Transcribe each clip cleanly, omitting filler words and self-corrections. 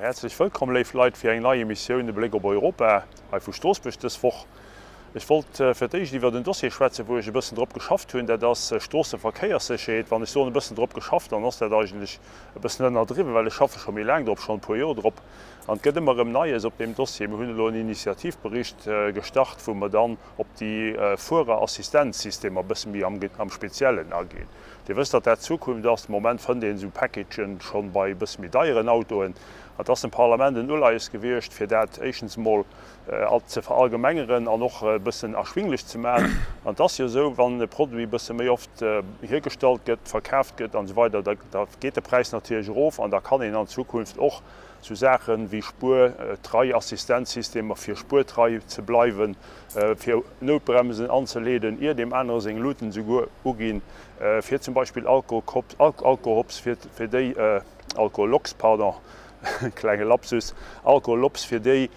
Häerzlech wëllkomm, léif Leit, fir eng nei Emissioun E Bléck op Europa hei vu Stroossbuerg dës Woch. Ech wollt fir d'éischt iwwert en Dossier schwätzen, wou ech e bëssen drop geschafft hunn. Dat ass Stroosseverkéierssécherheet. Wann ech soen e bëssen drop geschafft, dann ass dat eigentlech e bëssen ënnerdriwwen, well ech schaffe scho méi laang drop, schonn e puer Joer drop. An et gëtt ëmmer erëm Neies op deem Dossier. Mir hunn elo en Initiativbericht gestart, wou mer dann op déi Fuererassistenzsystemer e bësse méi am Speziellen aginn. Dir wësst, datt dat d'Zukunft ass. De Moment fënnt een esou Packagen schonn bei e bësse méi deieren Autoen. Et ass dem Parlament en Uleies gewiescht, fir dat éischtens emol ze verallgemengeren an och e bëssen erschwinglech ze maachen. An et ass jo esou, wann e Produit e bësse méi oft hiergestallt gëtt, verkaaft gëtt an esou weider, da geet de Präis natierlech erof an da kann een an Zukunft och sou Saachen wéi Spuertrei-Assistenzsystemer, fir spuertrei ze bleiwen, fir Noutbremsen anzeleeden, ier deem anere seng Luuten esouguer uginn, fir zum Beispill Alkohops, fir déi, Alkoholox, pardon, klenge Lapsus, Alkoholops, fir déi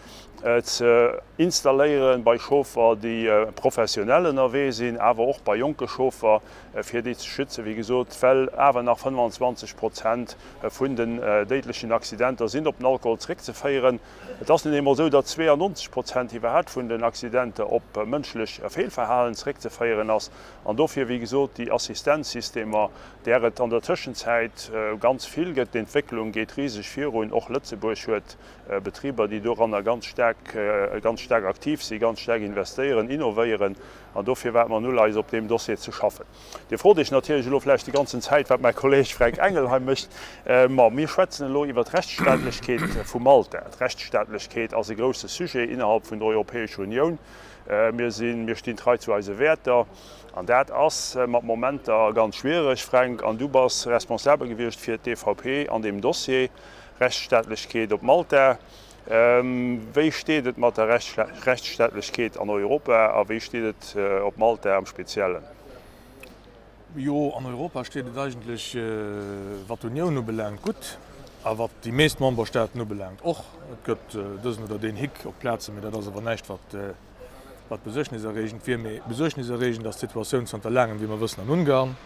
ze installéieren bei Chauffer, déi professionell ënnerwee sinn, awer och bei jonke Chauffer, fir déi ze schützen, wéi gesot, well awer nach 25 Prozent vun den déidlechen Accidenter sinn op den Alkohol zeréckzeféieren. Et ass nun eemol esou, datt 92 Prozent iwwerhaapt vun den Accidenter op mënschlech Feelverhalen zeréckzeféieren ass. An dofir, wéi gesot, déi Assistenzsystemer, där et an der Tëschenzäit ganz vill gëtt, d'Entwécklung geet riseg virun, och Lëtzebuerg huet Betriber, déi doranner ganz staark, ganz staark aktiv sinn, ganz staark investéieren, innovéieren. An dofir war et mer en Uleies, op deem Dossier ze schaffen. Dir frot Iech natierlech elo vläicht déi ganzen Zäit, wat mäi Kolleg Fränk Engel hei mécht. Ma mir schwätzen elo iwwer d'Rechtsstaatlechkeet vu Malta. D'Rechtsstaatlechkeet ass e grousse Sujet innerhalb vun der Europäescher Unioun. Mir sinn, mir stinn trei zu eise Wäerter. An dat ass mat Momenter ganz schwiereg, Fränk. An du bass responsabel gewiescht fir d'EVP an deem Dossier Rechtsstaatlechkeet op Malta. Wéi steet et mat der Rechtsstaatlechkeet an Europa a wéi steet et op Malta am Speziellen? Jo, an Europa steet et eigentlech, wat d'Unioun ubelaangt, gutt a wat déi meescht Memberstaaten ubelaangt och. Et gëtt dësen oder deen Hick op Plazen, mee dat ass awer näischt, wat besuergniserreegend wier. Mee besuergniserreegend ass d'Situatioun zanter laangem, wéi mer wëssen, an Ungarn,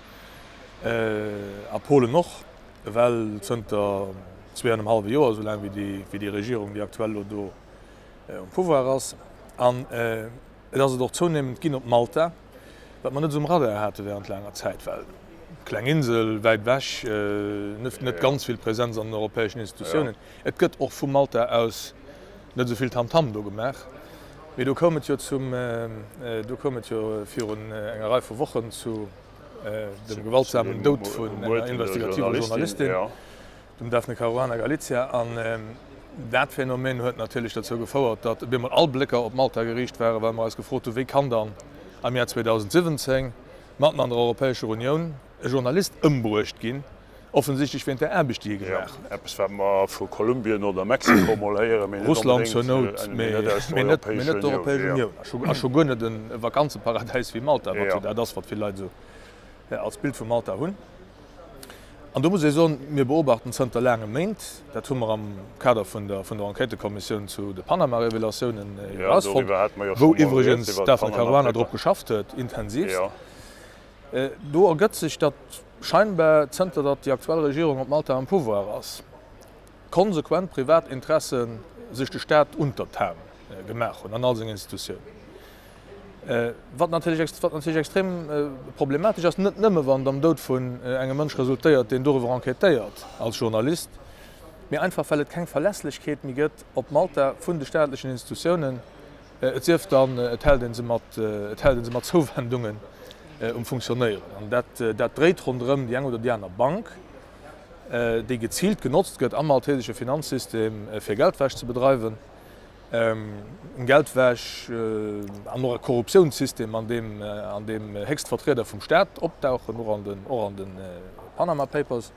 a Polen och. Well zënter zweeanëm hallwe Joer, esou laang wéi déi Regierung, déi aktuell elo do um Pouvoir ass, an et ass et och zounehmend ginn op Malta, wat mer net esou um Radar hate während laanger Zäit, well kleng Insel, wäit ewech, net ganz vill Präsenz an den europäeschen Institutiounen. Et gëtt och vu Malta aus net esou vill Tamtam do gemaach. Mee do koum et jo zum, do koum et jo virun enger Rei vu Wochen zu, dem gewaltsamen Doud vun enger investigativer Journalistin, dem Daphne Caruana Galizia. An dat Phänomen huet natierlech dozou gefouert, datt op eemol all Blécker op Malta geriicht waren, well mer eis gefrot hunn, wéi kann dann am Joer 2017 matten an der Europäescher Unioun e Journalist ëmbruecht ginn, offensichtlech wéint der Aarbecht, déi hie gemaach huet. Eppes, wat mer vu Kolumbien oder Mexiko mol héieren, mee net Russland zur Nout, mee net d'Europäesch Unioun. A scho guer net e Vakanzeparadäis wéi Malta, wat jo dat ass, wat vill Leit esou als Bild vu Malta hunn. An do muss ee soen, mir beobachten zënter laange Méint, dat hu mer am Kader vun der Enquêtëkommissioun zu de Panama-Revelatiounen erausfonnt, wou iwwregens d'Daphne Caruana drop geschafft huet, intensivst, Do ergëtt sech, datt scheinbar, zënter datt déi aktuell Regierung op Malta am Pouvoir ass, konsequent privat Interesse sech de Staat untertan gemaach hunn an all seng Institutiounen. Wat natierlech wat natierlech extrem problematesch ass, net nëmme wann et am Doud vun engem Mënsch resultéiert, deen doriwwer enquêtéiert als Journalist, mee einfach well et keng Verlässlechkeet méi gëtt op Malta vun de staatlechen Institutiounen, Et sief dann, et hält ee se mat, et hält ee se mat Zouwendungen um Funktionéieren. An dat, dat dréit ronderëm déi eng oder déi aner Bank, déi geziilt genotzt gëtt am maltesesche Finanzsystem, fir Geldwäsch ze bedreiwen. Eng Geldwäsch an och e Korruptiounssystem, an deem, an deem héchst Vertrieder vum Staat opdauchen, och an den, och an de Panama Papers.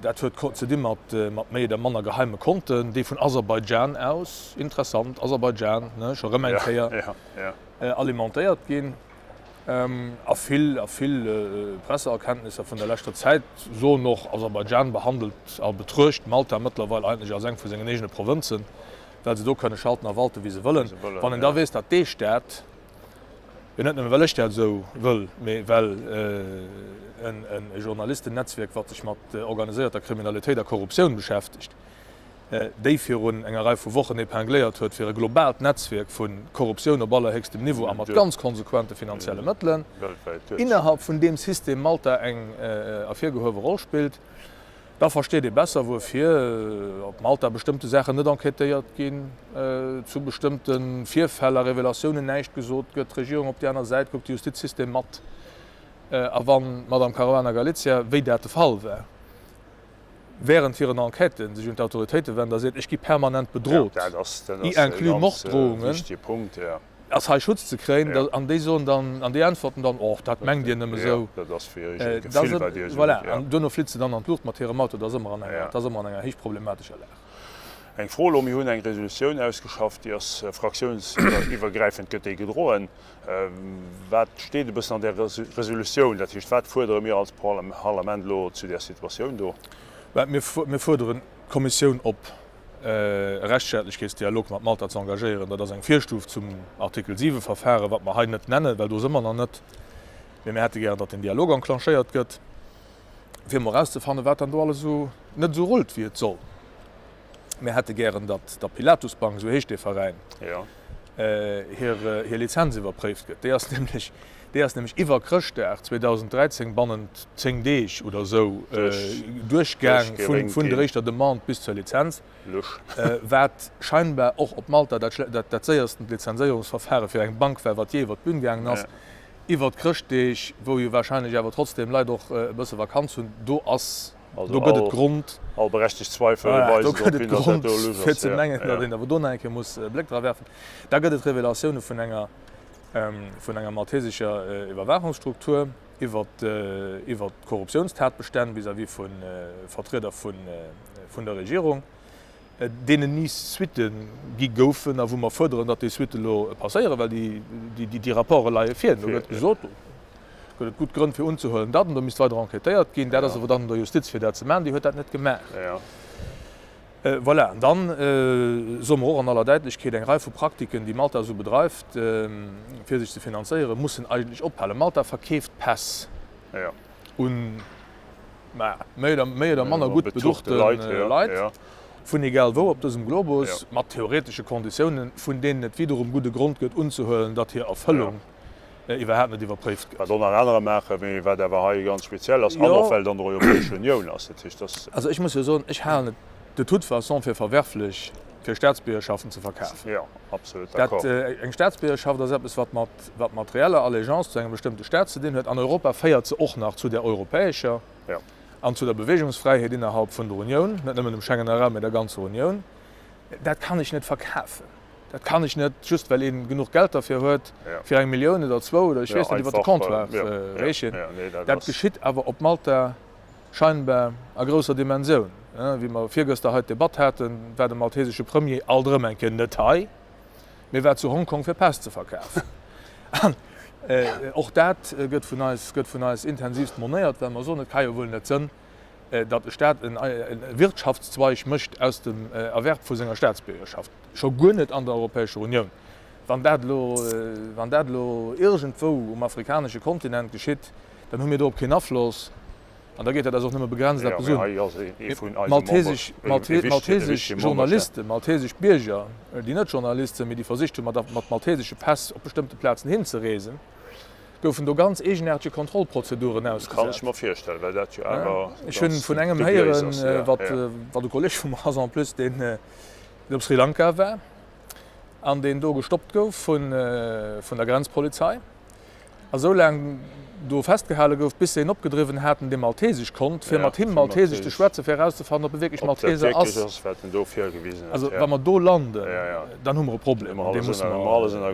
Dat huet ze di mat méi oder manner geheime Konten, déi vun Aserbaidschan aus, interessant, Aserbaidschan, ne, scho rëm eng Kéier, alimentéiert ginn. A vill, a vill Presseerkenntnisser vun der leschter Zäit soen och, Aserbaidschan behandelt a betruecht Malta mëttlerweil eigentlech als eng vu sengen eegene Provënzen, well se do kënne schalten a walten, wéi se wëllen. Wann een da weess, datt dee Staat, Jo, net nëmme well ech dat esou wëll, mee well e Journalistennetzwierk, wat sech mat organiséierter Kriminalitéit a Korruptioun beschäftegt. déi virun enger Rei vu Wochen épingléiert huet fir e globaalt Netzwierk vu Korruptioun op allerhéchstem Niveau a mat ganz konsequente finanzielle Mëttelen, innerhalb vun deem System Malta eng ervirgehuewe Roll spillt, da versteet ee besser, wuerfir op Malta bestëmmte Saachen net enquêtéiert ginn, zu bestëmmte Virfäll a Revelatiounen näischt gesot gëtt, d'Regierung op déi aner Säit kuckt de Justizsystem mat. A wann d'Madame Caruana Galizia, wéi dat de Fall war während hiren Enquêten, sech un d'Autoritéite wennt a seet, ech gi permanent bedrot, y inclus Morddrohungen, ass hei Schutz ze kréien, an déi soen dann, an déi äntwerten dann, Och, dat mengt Dir nëmme esou. Voilà, an duerno flitt se dann an d'Luucht mat hirem Auto. Dat ass ëmmer an enger, dat ass ëmmer an enger héich problematescher Lag. Eng Fro elo, Mir hunn eng Resolutioun ausgeschafft, déi ass fraktiounsiwwergräifend gëtt déi gedroen. Wat steet e bëssen an där Resolutioun? Dat heescht, wat fuerdere mir als Parlament elo zu där Situatioun do? Mir fuerderen d'Kommissioun op, e Rechtsstaatlechkeetsdialog mat Malta ze engagéieren. Dat ass eng Virstuf zum Artikel 7 Verfaren, wat mer hei net nennen, well do si mer nach net. Mee mir hätte gären, datt deen Dialog enclenchéiert gëtt, fir emol erauszefannen, wat dann do alles esou net esou rullt, wéi et soll. Mir hätte gären, datt der Pilatus-Bank, esou heescht dee Veräin, hir Lizenz iwwerpréift gëtt. Déi ass nämlech, déi ass nämlech iwwer Chrëschtdag 2013 bannent 10 Deeg oder esou duerchgaang, vun der éischter Demande bis zur Lizenz, wat scheinbar och op Malta dat séiersten Lizenzéierungsverfahre fir eng Bank war, wat jee iwwer d'Bün gaangen ass. Iwwer d'Chrëschtdeeg, wou jo wahrscheinlech awer trotzdem Leit och e bësse Vakanz hunn, do ass Also do gëtt et Grond, all berechtegt Zweifel weisen drop hin, datt dat do lusch ass. Fir ze mengen, datt een awer do nach eng Kéier muss e Bléck dra werfen. Da gëtt et Revelatioune vun enger, vun enger maltesescher Iwwerwaachungsstruktur iwwer, iwwer Korruptiounstatbestänn vis-à-vis vu Vertrieder vun, vun der Regierung, deenen ni Suitte gi goufen a wou mer fuerderen, datt déi Suitte elo passéieren, well déi, déi, déi Rapporte leie vir. Do gëtt gesot, Gëtt et gutt Grënn fir unzehuelen, datt, an do misst weider enquêtéiert ginn. Dat ass awer dann un der Justiz fir dat ze maachen. Déi huet dat net gemaach. Voilà. An dann soe mer och an aller Däitlechkeet, eng Rei vu Praktiken, déi Malta esou bedreift, fir sech ze finanzéieren, mussen eigentlech ophalen. Malta verkeeft Päss un méi oder manner gutt beduchte Leit vun egal wou op dësem Globus, mat theoretesche Konditiounen, vun deenen et wiederum gudde Grond gëtt unzehuelen, datt hir Erfëllung iwwerhaapt net iwwerpréift gëtt. Wat och nach anerer maachen, mee wat awer hei ganz speziell ass, an och well et an der Europäescher Unioun ass. Dat heescht, dass. Also ech muss jo soen, ech halen et de toute façon fir verwerflech, fir Staatsbiergerschaften ze verkafen. Jo, absolut d'accord. Dat, eng Staatsbiergerschaft ass eppes, wat mat, wat mat reeller Allégeance zu engem bestëmmte Staat ze dinn huet. An Europa féiert se och nach zu där europäescher an zu der Bewegungsfräiheet innerhalb vun der Unioun, net nëmmen dem Schengener Raum, mee der ganzer Unioun. Dat kann ech net verkafen. Dat kann ech net, just well een genuch Geld derfir huet, fir eng Millioun oder zwou oder ech weess net iwwer de Comptoir reechen. Dat geschitt awer op Malta scheinbar a grousser Dimensioun. Wéi mer virgëschter hei d'Debatt haten, war de maltesesche Premier alt erëm eng Kéier net hei, mee war zu Hongkong fir Päss ze verkafen. An och dat gëtt vun eis, gëtt vun eis intensivst monéiert, well mer soen, et ka jo wuel net sënn, datt e Staat e Wirtschaftszweig mécht aus dem Erwerb vu senger Staatsbiergerschaft, scho guer net an der Europäescher Unioun. Wann dat elo, wann dat elo iergendwou um afrikanesche Kontinent geschitt, dann hu mir dorop keen Afloss an da geet dat eis och nëmme begrenzt eppes un. Maltesesch, maltesesch Journalisten, maltesesch Bierger, déi net Journalist sinn, mee déi versicht hunn, mat mat maltesesche Päss op bestëmmte Plazen hinzereesen, goufen do ganz eegenaartege Kontrollprozeduren ausgesat. Kann ech mer virstellen, well dat jo awer ganz Ech hunn vun engem héieren, wat e Kolleg vu mer ass en plus, deen op Sri Lanka war an deen do gestoppt gouf vun der Grenzpolizei a sou laang do festgehale gouf, bis se een opgedriwwen haten, dee Maltesesch konnt, fir mat him Maltesesch ze schwätzen, fir erauszefannen, ob e wierklech Malteser ass. Also wa mer do landen, dann hu mer e Problem an dee musse mer,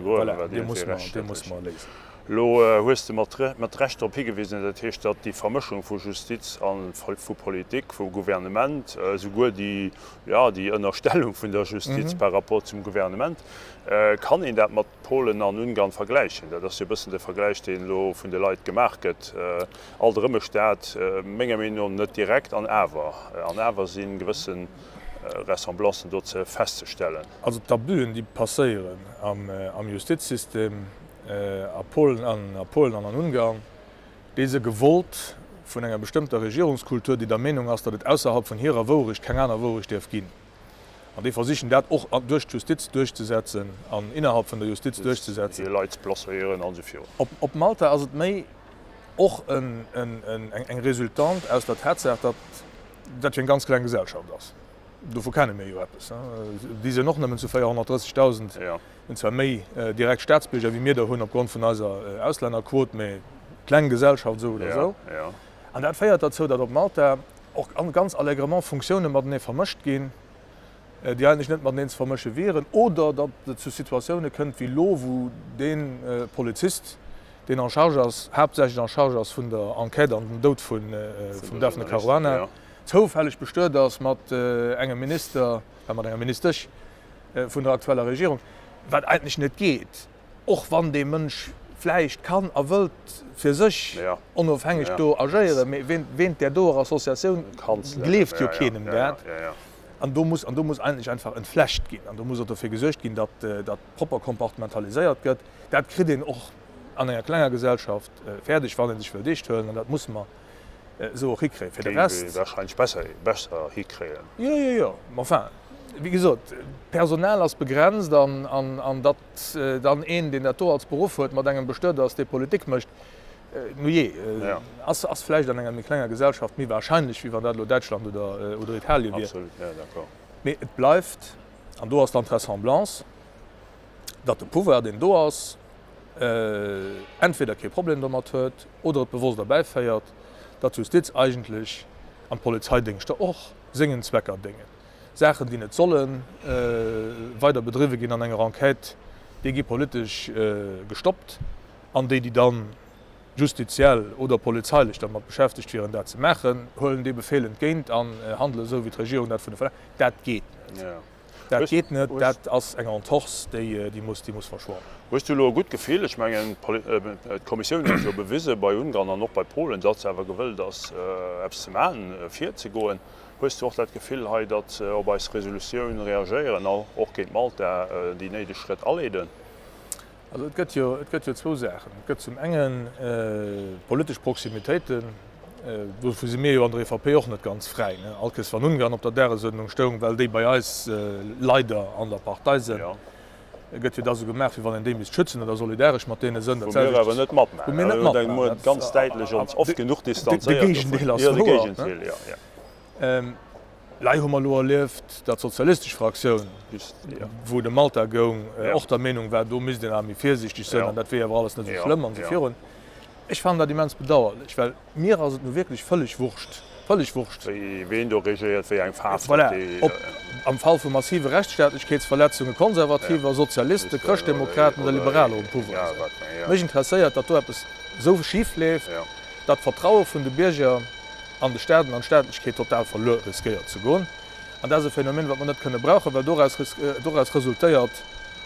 voilà, dee musse mer, dee musse mer léisen. Elo hues de mat Recht drop higewisen, dat heescht, datt déi Vermëschung vu Justiz a vu Politik, vu Gouvernement, esouguer déi, jo, déi Ënnerstellung vun der Justiz par rapport zum Gouvernement, kann een dat mat Polen an Ungarn vergläichen? Dat ass jo e bëssen de Vergläich, deen elo vun de Leit gemaach gëtt. Alt erëm e Staat, menger Meenung no net direkt, an awer, an awer si gewësse Ressemblancen do ze festzestellen. Also d'Abüen, déi passéieren am Justizsystem a Polen an a Polen an an Ungarn, déi se gewollt vun enger bestëmmter Regierungskultur, déi der Meenung ass, datt et ausserhalb vun hirer Wourecht keng aner Wourecht däerf ginn. An déi versichen dat och duerch d'Justiz duerchzesetzen an innerhalb vun der Justiz duerchzesetzen. Hir Leit ze placéieren an esou virun. Op Malta ass et méi och eng Resultante aus der Tatsaach, datt dat jo eng ganz kleng Gesellschaft ass. Dovu kenne mir jo eppes. Déi sinn och nëmmen zu 430.000, hunn zwar méi direkt Staatsbierger wéi mir der hunn opgrond vun eiser Auslännerquot, mä kleng Gesellschaft esou oder esou. An dat féiert derzou, datt op Malta och ganz allègrement Funktioune matenee vermëscht ginn, déi eigentlech net mateneen ze vermësche wieren, oder datt et zu Situatioune kënnt wéi elo, wou dee Polizist, deen en charge ass, haaptsächlech en charge ass vun der Enquête an dem Doud vum Daphne Caruana, zoufälleg bestuet ass mat engem Minister, mat enger Ministesch vun der aktueller Regierung, wat eigentlech net geet. Och wann dee Mënsch vläicht kann a wëllt fir sech onofhängeg do agéieren, mee wéint där doer Associatioun gleeft jo keenem dat. An do muss, an do muss eigentlech einfach entflecht ginn an do muss och dofir gesuergt ginn, datt dat propper kompartmentaliséiert gëtt. Dat kritt een och an enger klenger Gesellschaft fäerdeg, wann ee sech wëllt eescht huelen, an dat musse mer esou och hikréien. Fir de Rest. Géif ee warscheinlech besser, besser hikréien. Jo, jo, jo. Ma enfin, wéi gesot, d'Personal ass begrenzt an, an, an datt dann een, deen dat do als Beruff huet, mat engem bestuet ass, dee Politik mécht, nujee, ass, ass vläicht an enger méi klenger Gesellschaft méi warscheinlech, wéi wann dat elo Däitschland oder, oder Italien wier. Absolut, jo, d'accord. Mee et bleift, an do ass dann d'Ressemblance, datt de Pouvoir, deen do ass, entweder kee Problem domat huet oder et bewosst erbäiféiert, datt d'Justiz eigentlech an d'Polizeidéngschter och sengen Zwecker déngen. Saachen, déi net solle weider bedriwwe ginn an enger Enquête, déi gi politesch gestoppt an déi, déi dann justiziell oder polizeilech dermat beschäftegt wieren, dat ze maachen, huelen dee Befehl entgéint an handele esou, wéi d'Regierung dat vun de verlaangt. Dat geet net. Dat geet net, dat ass eng Entorse, déi muss verschwannen. Hues du elo e gutt Gefill? Ech mengen, d'Kommissioun huet jo bewise bei Ungarn an och bei Polen, datt se awer gewëllt ass, eppes ze maachen, virzegoen. Hues du och dat Gefill hei, datt se op eis Resolutioun reagéieren a och géint Malta déi néideg Schrëtt aleeden? Also et gëtt jo, et gëtt jo zwou Saachen. Et gëtt zum engen politesch Proximitéiten, dovu si mir jo an der EVP och net ganz fräi. All Kees wann Ungarn op der Dagesuerdnung stoung, well déi bei eis leider an der Partei sinn, gëtt jo da sou gemaach, wéi wann een déi misst schützen oder solidaresch mat deene sënn. Wou mir awer net matmaachen. Wou mir net matmaachen. Ganz däitlech ons oft genuch distanzéiert dovun. De Géigendeel ass wouer. Lei hu mer elo erlieft, datt d'sozialistesch Fraktioun, wou et ëm Malta goung, och der Meenung war, do misst een awer méi virsiichteg sënn an dat wier awer alles net esou schlëmm an esou virun. Ech fannen dat immens bedauerlech, well mir ass et nu wierklech vëlleg Wurscht, vëlleg Wurscht, Ween do regéiert, wéi eng Faarf dat voilà, ob am Fall vu massive Rechtsstaatlechkeetsverletzunge Konservativer, Sozialisten, Chrëschtdemokraten oder Liberaler um Pouvoir sinn. Mech interesséiert, datt do eppes esou schif leeft, datt d'Vertraue vun de Bierger, an de Staat an an d'Staatlechkeet total verluer riskéiert ze goen. An dat ass e Phänomen, wat mer net kënne brauchen, well doraus, doraus resultéiert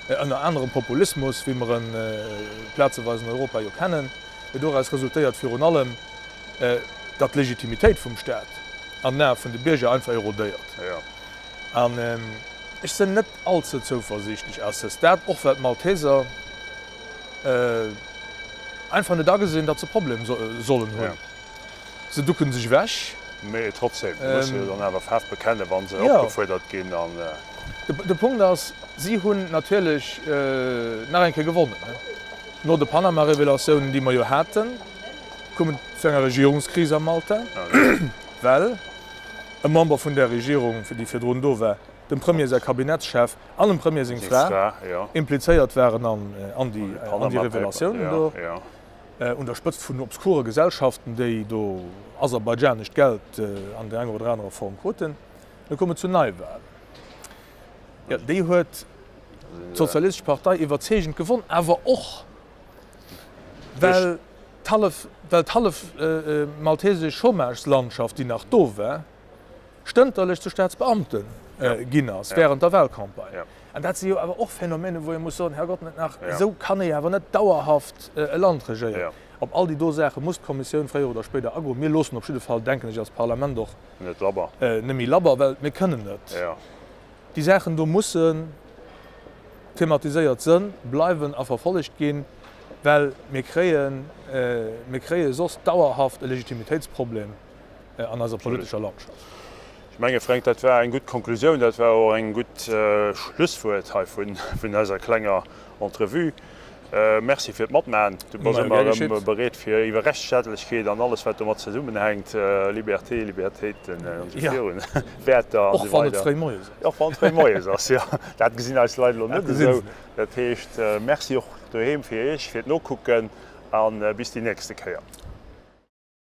ënner anerem Populismus, wéi mer en plazeweis an Europa jo kennen, mee doraus resultéiert virun allem, datt d'Legitimitéit vum Staat an den Ae vun de Bierger einfach erodéiert. An ech sinn net allze zouversiichtlech à ce stade, och well d'Malteser einfach net agesinn, datt se e Problem sollen hunn. Se ducken sech ewech. Mee trotzdem, se musse jo dann awer Faarf bekennen, wa se opgefuerdert ginn. An. De Punkt ass, si hunn natierlech nach eng Kéier gewonnen. No de Panama-Revelatiounen, déi mer jo haten, koum et zu enger Regierungskris a Malta, well e Member vun där Regierung, déi virdrun do war, dem Premier säi Kabinettschef an dem Premier seng Fra implizéiert waren an déi Revelatiounen do. Un der Spëtzt vun obskure Gesellschaften, déi do aserbaidschanescht Geld an der enger oder anerer Form kruten. Da koum et zu Neiwahlen. Jo, déi huet d'Sozialistesch Partei iwwerzeegend gewonn, awer och well d'hallef, well d'hallef maltesesch Chômageslandschaft, déi nach do war, stënterlech zu Staatsbeamte ginn ass während der Wahlcampagne. An dat si jo awer och Phänomene, wou ee muss soen, Herrgott, net nach, esou kann ee awer net dauerhaft e Land regéieren. Op all déi do Saache muss d'Kommissioun fréier oder spéider agoen. Mir loossen op jidde Fall, denken ech, als Parlament och net méi labber, well mir kënnen net. Déi Saachen do mussen thematiséiert sënn, bleiwen a verfollegt ginn, well mir kréien, mir kréie soss dauerhaft e Legitimitéitsproblem. an eiser politescher Landschaft. Menge Fränk, dat war eng gutt Konklusioun, dat war och eng gutt Schlusswuert hei vun eiser klenger Entrevue. Merci fir d'Matmachen. Du bass ëmmer erëm bereet fir iwwer Rechtsstaatlechkeet an alles wat domat zesummenhänkt, Liberté, Libertéiten an esou virun, Wäerter an esou weider. Och wann et fréi moies ass. Och wann et fréi moies ass, jo. Dat gesinn eis Leit elo net esou. Dat heescht, Merci och doheem fir Iech, fir d'Nokucken a bis déi nächste Kéier.